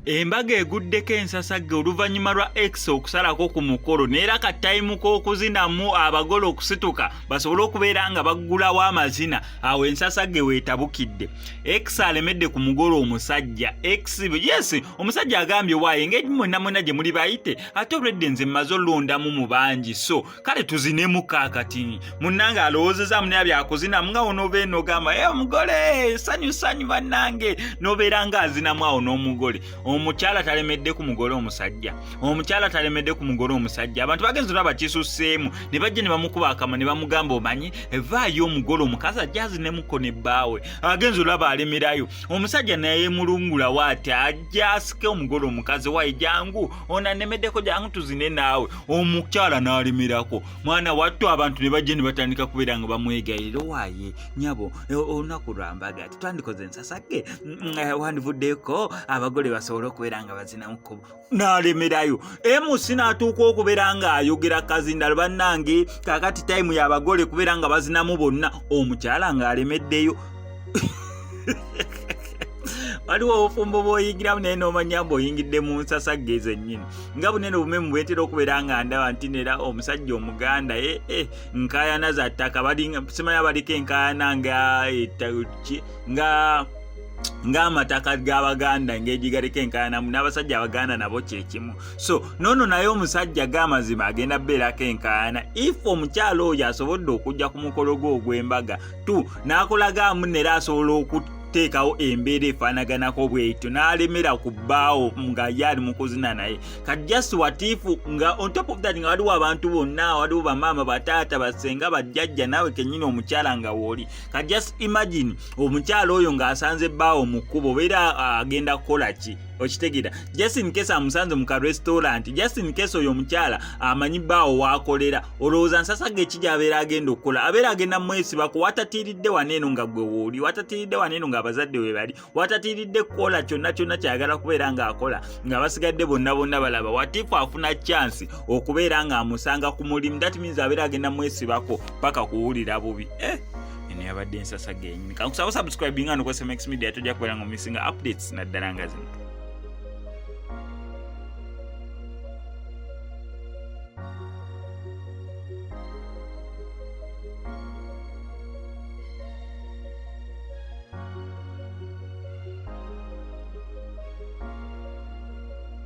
Embaga eguddeko ensasagge oluvannyuma lwa X okusalako ku mukolo n'era ka tayimu k'okuzinamu abagole okusituka basobole okubeera nga baggulawo amazina awo ensasagge weetabukidde. X alemedde ku mugole omusajja. X yes, omusajja agambye waaye engeri mwenna mwenna gye muli bayite ate olwedde nze mmaze olondamu mu bangi so kale tuzinemu kaakatini munnange alowoozezaamu naye byakuzinamu nga wonoba eno ogamba e omugole sanyu sanyu bannange nobeera nga azinamu awo n'omugole. Omukyala talemedde ku mugole omusajja, omukyala talemedde ku mugole omusajja. Abantu bagenze olaba kisusseemu ne bajja ne bamukuba akama ne bamugamba omanyi vaayo omugole omukazi ajja azinemuko ne bbaawe. Agenze olaba alemerayo omusajja naye mulungulawo ati ajja asike omugole omukazi waye jangu ono anemeddeko jangu tuzine naawe. Omukyala n'alemerako mwana wattu abantu ne bajja ne batandika kubeera nga bamwegayirira owaaye nyabo olunaku lwa mbaga tetwandikoze ensasage wandivuddeko abagole basobole okubeera nga bazina mu kkubo. N'alemerayo emusi n'atuuka okubeera ng'ayogera kazindalo bannange kaakati tayimu y'abagole kubeera nga bazinamu bonna omukyala ng'alemeddeyo. Waliwo obufumbo bw'oyingiramu naye n'omanya mbu oyingidde mu nsasagge zennyini nga bunene obumemu bwentera okubeera nga ndaba nti nera omusajja omuganda nkaayana za ttaka simanya baliko enkaayana nga ng'amataka g'Abaganda ng'egigaliko enkaayanamu n'abasajja Abaganda nabo kyekimu. So noono naye omusajja g'amazima agenda beerako enkaayana if omukyala oyo asobodde okujja ku mukolo gwe ogw'embaga tu n'akolagaamu nera asobola okuteekawo embeera efaanaganako bwetyo n'alemera ku bbaawo nga ye ali mu kuzina naye. Kati just what if nga on top of that nga waliwo abantu bonna, waliwo bamaama, bataata, basenga, bajjajja, naawe kennyini omukyala nga wooli. Kati just imagine omukyala oyo ng'asanze bbaawo mu kkubo obeera agenda kukola ki? Okitegeera? Just in case amusanze mu ka restaurant, just in case oyo omukyala amanyi bbaawo waakolera, olowooza nsasage ki gy'abeera agenda okukola? Abeera agenda mwesibako watatiiridde wano eno nga gwe wooli, watatiiridde wano eno ng'abazadde we bali, watatiiridde kukola kyonna kyonna kyayagala kubeera ng'akola nga basigadde bonna bonna balaba. What if afuna chance okubeera ng'amusanga ku mulimu? That means abeera agenda mwesibako paka kuwulira bubi. Eno yabadde ensasage yennyini. Kankusaba subscribinga no ku SMX Media, tojja kubeera nga omissinga updates naddala nga zino.